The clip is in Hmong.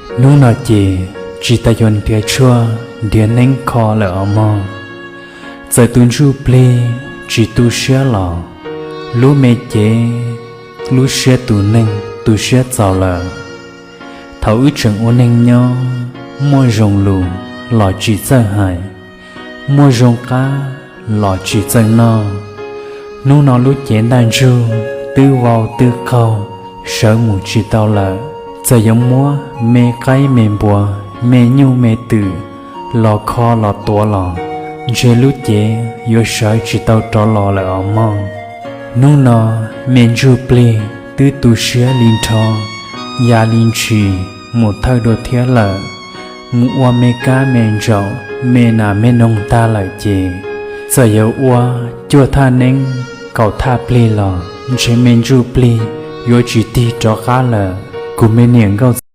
Hnub no ces tsis tas yuav nrhiav tshuaj nrhiav neeb kho lawm os mog. Txawm tus ntsuj plig tsis tu siab los lub me cev, lub siab tus neeg tu siab txaus lawm. Thaum wb tseem ua neeg nyob, muaj zoo lus los tsis txawj hais, muaj zoo qab los tsis txawj noj. Hnub no lub cev ntaj ntsug twb vau twb qaug, sawv mus tsis tau lawm. Txawm yuav muab me qaib me npua, me nyuj me twm los kho los tuav los, ntshe lub cev yuav sawv tsis tau rov los lawm os mog. Hnub no me ntsuj plig twb tu siab li nrho, ya li ntshis mus thawj dua thiab lawm. Mus ua me kab me ntsaum, me nas me noog tag lawm ces, txawm yuav ua cuaj thaj neeb kaum thaj plig los ntshe me ntsuj plig yuav tsis tig rov qab lawm. Kuv me niam nkauj